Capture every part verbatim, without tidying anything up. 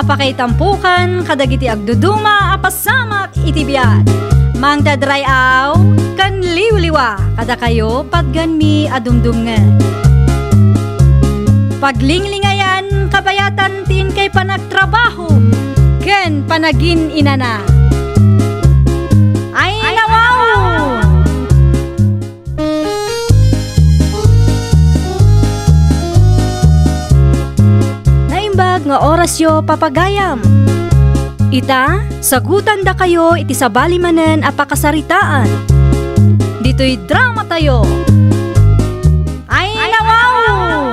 Pakaitampokan kadagiti agduduma a pasamak iti biag. Mangted ray-aw ken liwliwa kadakayo patganmi a dumdumngeg. Paglinglingayan kabayatan ti inkay panagtrabaho ken panagin-inana. Ay, nawaw! Naimbag nga orasyo, papagayam. Ita, sagutandakayo iti sabali manen a pakasaritaan. Ditoy dramatayo. Ay, nawaw!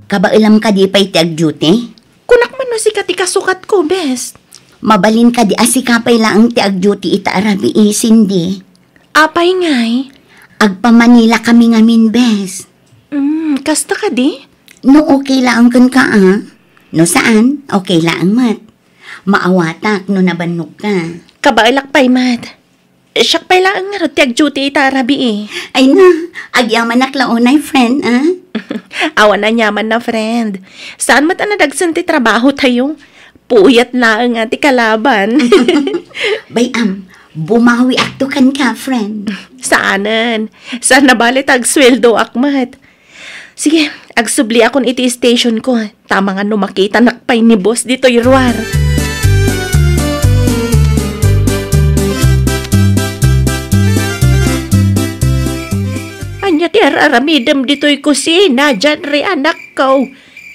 Kabaelam kadi pay ti agduty? Kunak man no sika ti kasukatko, bes. Mabalin kadi a sika pay laeng ti agduty ita a rabii, Cindy? Apay ngay? Agpa-Manila kami ngamin, bes. Mm, kasta kadi? No okay laeng kenka, a. No saan, okay laeng met. Maawatak no nabannogka. Kabaelak pay met. Siak pay laeng ngarud ti agduty ita a rabii. Ay na, agyamanak la unay, friend, a? Awan aniaman a friend. Saan met a nadagsen ti trabahotayo. Puyat laeng a ti kalaban. Bay-am, bumawiakto kenka, friend. Saanen. Saan a bale ta agsueldoak met. Sige, agsubliakon iti stationko, ta amangan no makitanak pay ni boss ditoy ruar. Ania ti ar-aramidem ditoy kusina, Janry, anakko?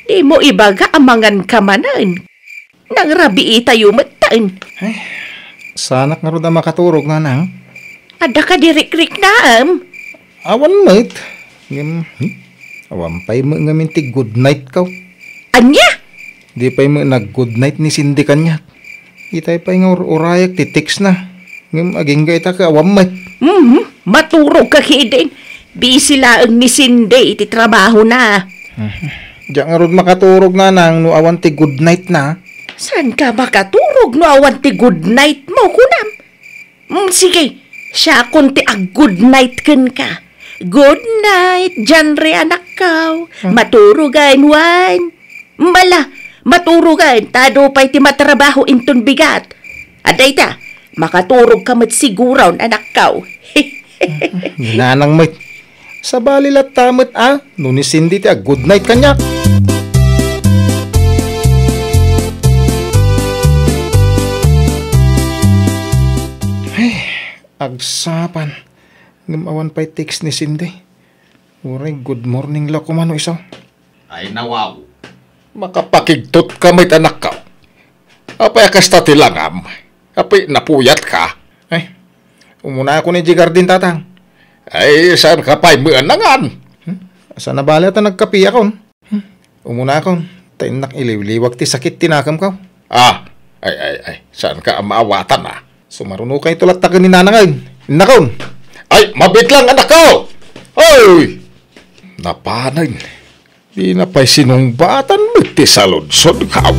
Dimo ibaga a manganka manen. Nangrabiitayo metten. Ay, saanak ngarud a makaturog, nanang. Adda kadi rikriknaem? Awan met. Ngem, hmm? Awan pay met ngamin ti good night ko. Ania? Di pay met nag-good night ni Cindy kaniak. Itay pay nga ur-urayak ti text na. Ngem agingga ita ket awan met. Mhm. Maturogka ketdin. Busy laeng ni Cindy iti trabahona. Mhm. Diak ngarud makaturog, nanang, no awan ti good night na. Saanka makaturog no awan ti good night mo, kunam? Mm, sige, siakon ti ag-good night kenka. Good night, Janry, anakko. Hmm. Maturogen wen. Mala, maturogen, ta adu pay ti matrabaho inton bigat. Adda ita, makaturogka met siguron, anakko. Nanang met. Sabali latta met a, no ni Cindy ti ag-good night kaniak. Ay, agsapan. Ngem awan pay text ni Cindy. Uray good morning la koma no isu. Ay, nawaw. Makapakigtot ka met, anakko. Apay a kasta ti langam? Apay napuyatka? Ay, umunakon idiay garden, tatang. Ay, saanka pay met a nangan? Hmm? Saan a bale ta nagkapiakon? Hmm? Umunakon, ta innak iliwliwag ti sakit ti nakemko. Ah, ay, ay, ay, saanka a maawatan a? Sumarunokayto latta ken ni nanangen. Innakon. Ay, mabiit lang, anakko! Oy! Napanen. Dina pay sinungbatan met ti saludsodko.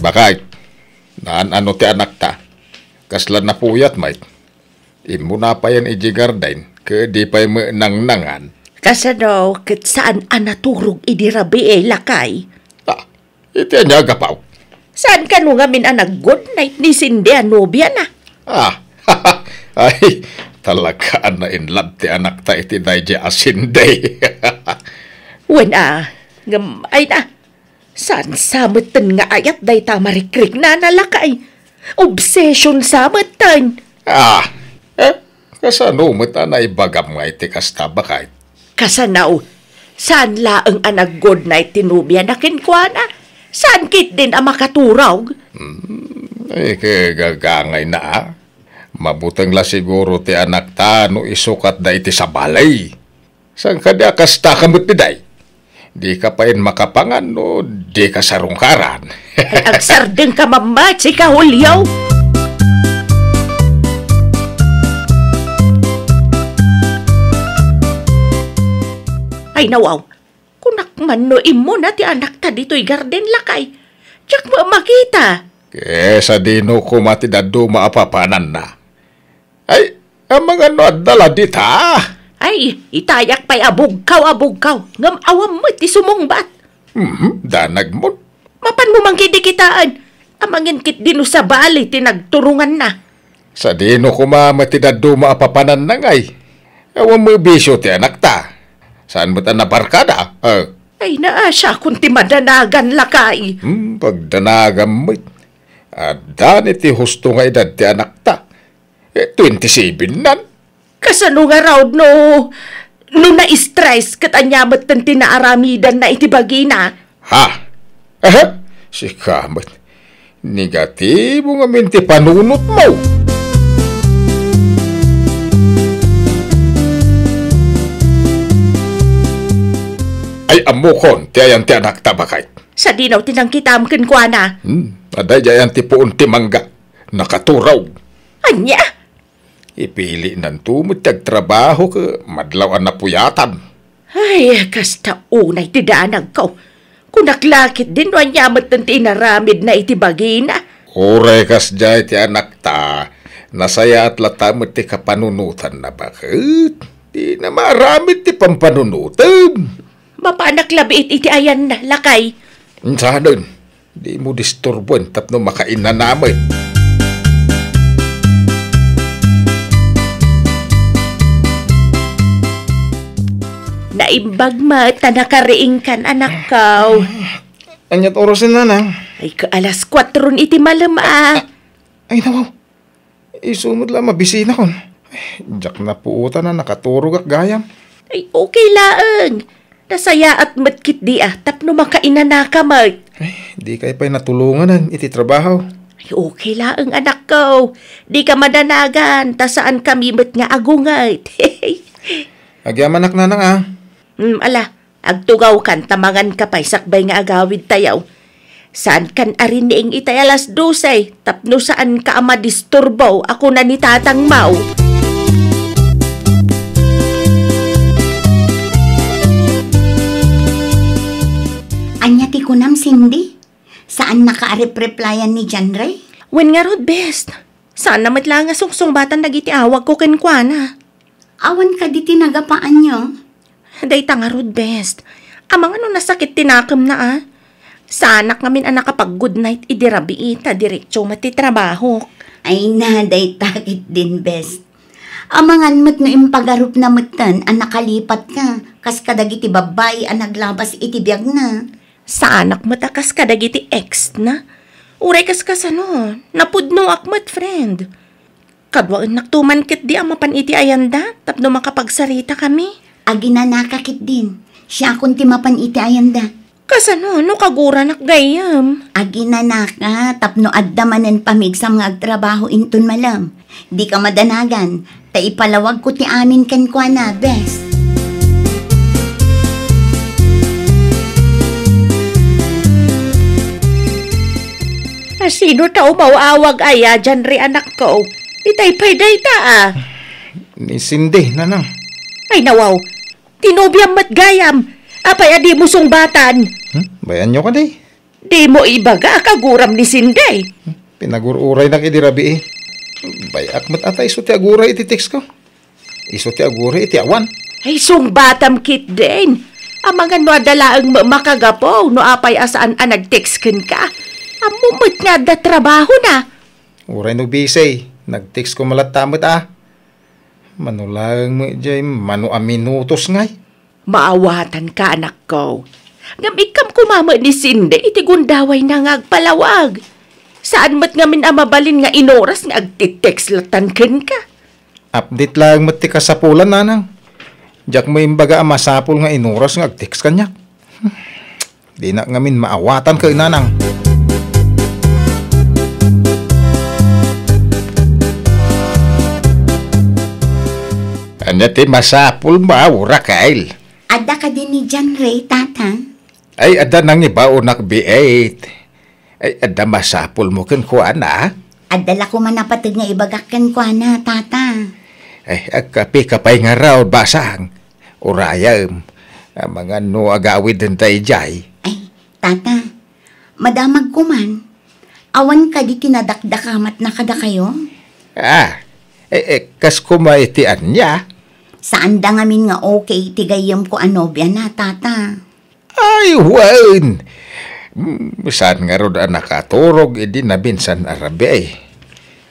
Bakay, naan-ano ti anakta? Kasla napuyat met. Immuna payen idiay garden, ket di pay met nangnangan. Kasano ket saan a naturog idi rabii, lakay? Ah, iti ania a gapu? Saan kano ngamin a nag-good night ni Cindy a nobiana? Ah, ay, talaga a na-in love ti anakta iti daydiay a Cindy. Wen a, ngem, ay na, saan sa metten nga ayat dayta a marikriknana, lakay? Obsession sa metten. Ah, eh, kasano met a naibagam nga iti kasta, bakay? Kasano? Saan laeng a nag-good night ti nobiana kenkuana? Saan ketdin a makaturog? Hmm, eh, kagagangayna a. Mabuteng la siguro ti anakta no isukatda iti sabali. Saan kadi a kasta ka met, Piday? Dika payen makapangan no dika sarungkaran. Ay, agsardengka mamati ka, Julio! Ay, nawaw. Kunak man no immuna ti anakta ditoy garden, lakay. Diak met makita. Ket sadino koma ti dadduma a papananna? Ay, Amangan no adda la dita? Ay, itayak pay a bugkaw a bugkaw, ngem awan met ti sumungbat. Mhm, danagmon. Mapanmo man ketdi kitaen, amangan ketdi no sabali ti nagturonganna. Sadino koma met ti dadduma a papananna ngay? Awan met bisio ti anakta. Saan met a nabarkada? Eh. Ay, naa, siakon ti madanagan, lakay. Hmm, pagdanagan met. Adda ni ti husto nga edad ti anakta. Eh, twenty-seven nan. Kasano ngarud no, no na-stress ket ania metten ti naaramidanna iti bagina? Ha? Aha? Sika met. Negatibo ngamin ti panunotmo. Ay, ammokon ti ayan ti anakta, baket. Sadino ti nangkitam kenkuana? Hmm, adda idiay ayan ti puon ti mangga. Nakaturog. Ania? Ipilinanto met ti agtrabaho ket madlaw a napuyatan. Ay, kasta unay ti danagko. Kunak la ketdin no ania metten ti inaramidna iti bagina. Uray kasdiay ti anakta, nasayaat latta met ti kapanunotanna, baket. Dina maaramid ti pampanunotem. Mapanak labiit iti ayanna, lakay. Saanen. Dimo disturboen tapno makainana met. Naimbag met ta nakariingkan, anakko. Aniat oras, nanang? Ay, ka alas kuatro iti malem, a. Ay, nawaw. Isu met la mabisinakon. Diak napuotan a nakaturogak gayam. Ay, okay laeng. Nasayaat met ketdi a tapno makainanaka met. Ay, dikay pay natulonganen iti trabaho. Ay, okay laeng, anakko. Dika madanagan, ta saankami met nga agunget. Agyamanak, nanang, a. Hmm, ala, agtugawkan ta manganka pay sakbay nga agawidtayo. Saankan a rinniing itay alas dose tapno saanka a madisturbo a kuna ni tatangmo. Ania ti kunam, Cindy? Saannaka a repreplayan ni John Ray? Wen ngarud, bes. Saanna met laeng a sungsungbatan dagiti awagko kenkuana. Awan kadi ti nagapaanyo? Dayta ngarud, bes. Amangan no nasakit ti nakemna, a. Saanak ngamin a nakapag-good night idi rabii ta diretso met ti trabahok. Ay na, dayta ketdin, bes. Amangan met no impagarupna metten a nakalipatka, kas kadagiti babbai a naglabas iti biagna. Saanak met a kas kadagiti ex na. Uray kas kasano, napudnoak met, friend. Kaduaennakto man ketdi a mapan iti ayanda tapno makapagsaritakami. Aginanaka ketdin. Siakon ti mapan iti ayanda. Kasano no kaguranak gayyem? Aginanaka tapno adda manen pamigsam nga agtrabaho inton malem. Dika madanagan, ta ipalawagko ti amin kenkuana, bes. A, sino ta umaw-awag aya, John Ray, anakko? Itay pay dayta, a. Ni Cindy, nanang. Ay, nawaw. Ti nobiam met gayam. Apay a dimo sungbatan? Hmm? Bay-anyo kadi? Dimo ibaga a kaguram ni Cindy. Hmm? Pinagur-uraynak idi rabii. Bay-ak met a ta isu ti aguray iti text ko. Isu ti aguray iti awan. Ay, sungbatam ketdin. Amangan no adda laeng makagapu no apay a saan a nag-text kenka. Ammo met nga adda trabahona. Uray no busy, nag-text koma latta met, a. Mano laeng met jay, mano a minutos ngay. Maawatanka, anakko. Ngem ikkam koma met ni Cindy iti gundawayna nga agpalawag. Saan met ngamin a mabalin nga inuras nga agti-text lattan kenka. Update laeng met ti kasapulan, nanang. Diak met imbaga a masapul nga inuras nga agtext kaniak. Dinak ngamin maawatan ket, nanang. Ania ti masapulmo, Raquel? Adda kadi ni John Ray, tata? Ay, adda nangibaonak biit. Ay, adda masapulmo kenkuana? Adda la koma napateg nga ibagak kenkuana, tata. Ay, agkapeka pay ngarud, basang. Urayem, amangan no agawiden ta idiay. Ay, tata, madamag koman. Awan kadi ti nadakdakamatna kadakayo? Ah, eh, eh, Kas koma iti ania? Saanda ngamin nga okay ti gayyemko a nobiana, Tata. Ay, wen! Mm, saan ngarud a nakaturog idi nabinsan a rabii.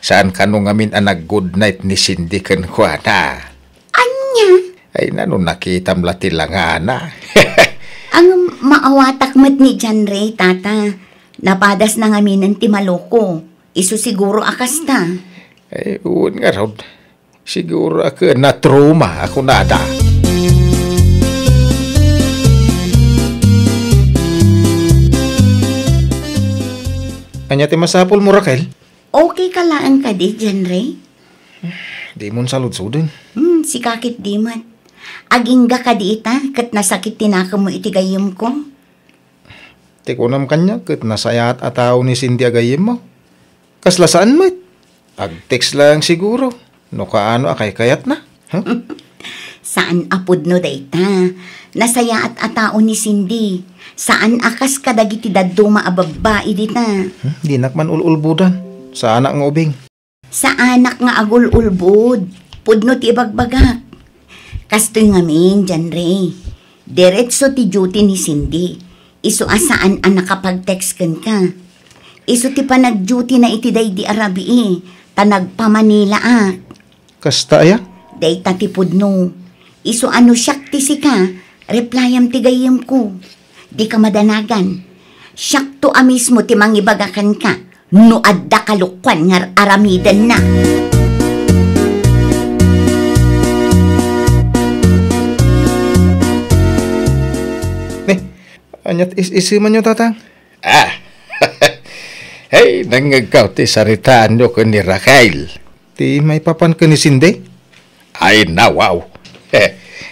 Saan kano ngamin a nag-good night ni Cindy kenkuana? Ania? Ay, nano nakitam la ti langana? Ang maawatak met ni John Ray, Tata. Napadasna ngaminen ti maloko. Isu siguro a kasta. Ay, wen ngarud. Siguro a ket na-trauma a kunada. Ania ti masapulmo, Raquel? Okay ka laeng kadi, John Ray? Dimon saludsodon. Hmm, sika ket di met. Agingga kadi ita, ket nasakit ti nakemmo iti gayyemko? Ti kunam kaniak ket nasayaat a tao ni Cindy a gayyemmo. Kasla saan met. Ag-text lang siguro. No kaano a kaykayatna. Huh? Saan a pudno dayta. Nasayaat a tao ni Cindy. Saan a kas kadagiti dadduma a babbai dita. Hmm, dinak man ul-ulbodan. Saanak nga ubing. Saanak nga agul-ulbod. Pudno ti ibagbagak. Kastoy ngamin, John Ray. Diretso ti duty ni Cindy. Isu a saan a nakapag-text kenka. Isu ti panag-duty na iti daydi a rabii, ta nagpa-Manila ak. Kasta aya? Dayta ti pudno. Isu a no siak ti sika, replyam ti gayyemko. Dika madanagan. Siakto a mismo ti mangibaga kenka no adda kalokuan nga ar-aramidenna. Eh, aniat is-isimanyo, Tatang? Ah, hey, nangngegko ti saritaanyo ken ni Raquel. Ti maipapan ken ni Cindy? Ay, nawaw.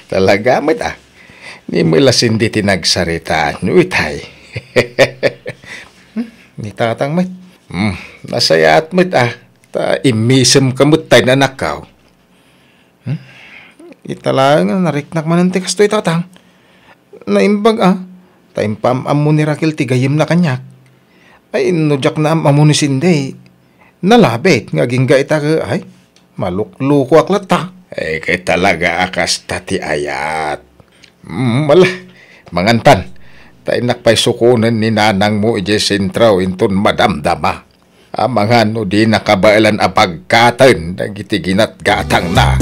Talaga met, ah. Ni Mela Cindy ti nagsaritaanyo itay. Hmm, ni Tatang met. Hmm, nasayaat met, ah. Ta immisem ka met tay nanakaw. Hmm? Ita laeng a nariknak manen ti kastoy, Tatang. Naimbag, ah. Ta impaam-ammo ni Raquel ti gayyemna kaniak. Ay, no diak naam-ammo ni Cindy. Nalabit nga agingga ita ket, ay, maluklukoak latta. Ay, kay talaga a kasta ti ayat. Mm, ala, mangantan. Ta innak pay sukonen ni nanangmo idiay sentro inton madamdama. Amangan no di nakabaelan a pagkaten dagiti ginatgatangna.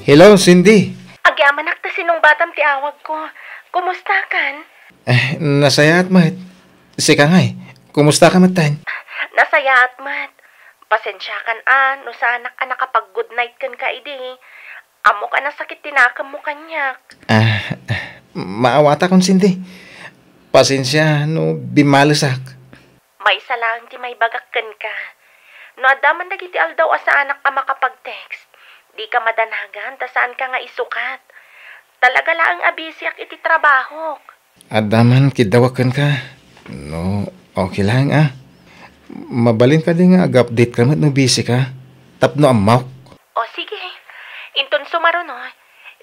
Hello, Cindy. Agyamanak ta sinungbatam ti awagko. Kumustakan? Eh, nasayaat met. Sika ngay, kumusta ka met, Ten? Nasayaat met. Pasensiakan a no saanak a nakapag-good night kenka idi. Ammok a nasakit ti nakemmo kaniak. Ah, maawatak, Cindy. Pasensia no bimmalesak. Maysa laeng ti maibagak kenka. No adda man dagiti aldaw a saanak a makapag-text, dika madanagan ta saanka nga isukat. Talaga laeng a busyak iti trabahok. Adda man kiddawak kenka. No, okay lang, ah. Mabalin kadi nga ag-update ka met no busy ka? Tapno ammok. O, sige. Inton sumaruno,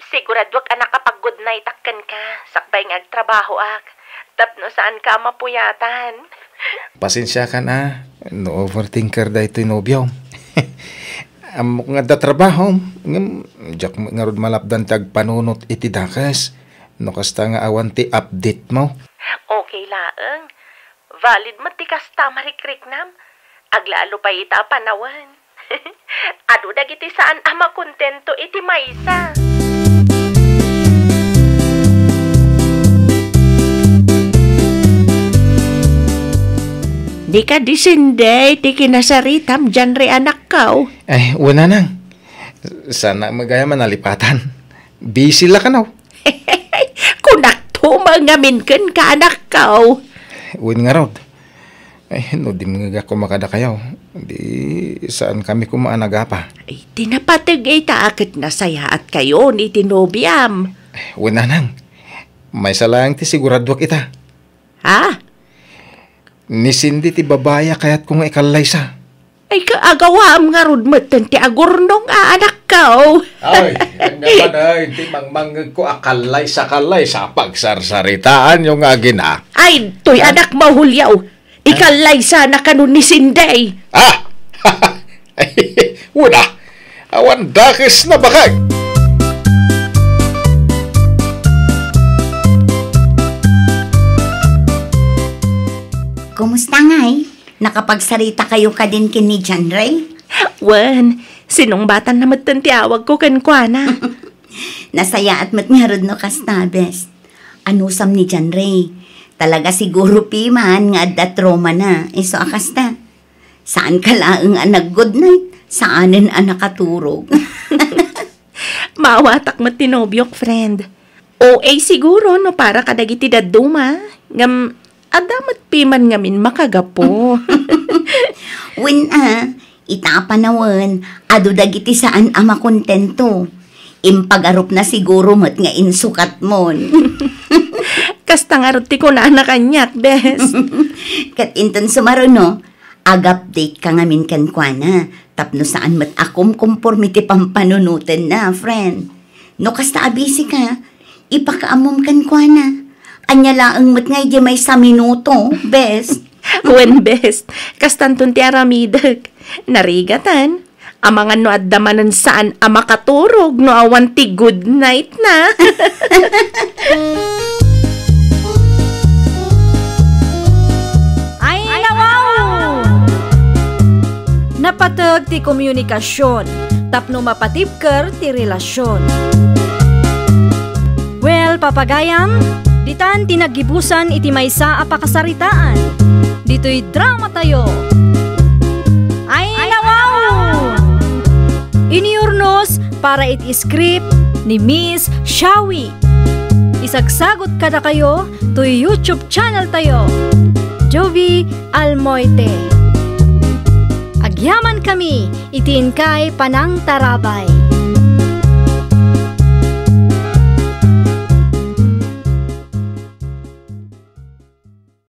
siguraduak a nakapag-good night ak kenka, sakbay nga agtrabahoak. Tapno saanka a mapuyatan. Pasensiakan, ah. No overthinker daytoy nobiom. Ammok nga adda trabahom, ngem diak ngarud malapdan ti agpanunot iti dakes. No kasta nga awan ti update mo. Okay laeng. Valid met ti kasta a marikriknam. Aglalo pay ita a panawen. Adu dagiti saan a makontento iti maysa. Di kadi Cindy ti kinasaritam diay, anakko? Ay, wen, nanang. Saan met gayam a nalipatan. Busy la kano. Kunakto man ngamin kenka, anakko. Wen ngarud. Ay, no dimngegak koma kadakayo, di saankami koma a nagapa. Ay, ti napateg ita a ket nasayaatkayon iti nobiam. Wen, nanang. Maysa laeng ti siguraduak ita. Ha? Ni Cindy ti babai a kayatko nga ikallaysa. Ay, ka-, agawaam ngarud metten ti agurnong a anakko. Ay, ania man, ay, ti mangmangngegko a kallaysa-kallaysa a pagsarsaritaanyo nga agina. Ay, toy, ah, anakmo, Julio. Ikallaysa na kano ni Sinday. Ah! Wala. Awan dakes na bakay. Kumusta ngay? Nakapagsarita kayo kadin ken ni John Ray? Wen, sinungbatan na metten ti awagko kenkuana. Nasayaat met ngarud no kasta, bes. Anusam ni John Ray? Talaga siguro piman nga adda trauma na, isu a kasta. Saan ka laeng a nag-good night, saanen a nakaturog. Maawatak met ti nobiok, friend. O A siguro no para kadagiti dadduma, ngem adda met piman ngamin makagapu. Wen a, ita a panawen, adu dagiti saan a makontento. Impagarupna siguro met nga insukatmon. Kasta ngarud ti kunana kaniak, bes. Ket inton sumaruno, ag-update ka ngamin kenkuana, tapno saan met a kumkumpormi ti pampanunotenna, friend. No kasta a busy ka, ipakaammom kenkuana. Ania laeng met nga idiay maysa minuto, bes. Wen, bes. Kastanton ti aramidek. Narigatan. Amangan no adda manen saan a makaturog no awan ti good night na. Ay, nawaw! Napateg ti komunikasion tapno mapatibker ti relasion. Well, papagayam, ditan ti naggibusan iti maysa a pakasaritaan. Ditoy drama tayo. Ay, nawaw! Iniyurnos para iti script ni Miss Shawi. Isagsagot kadakayo toy YouTube channel tayo, Jovi Almoite. Agyaman kami iti inkay panangtarabay.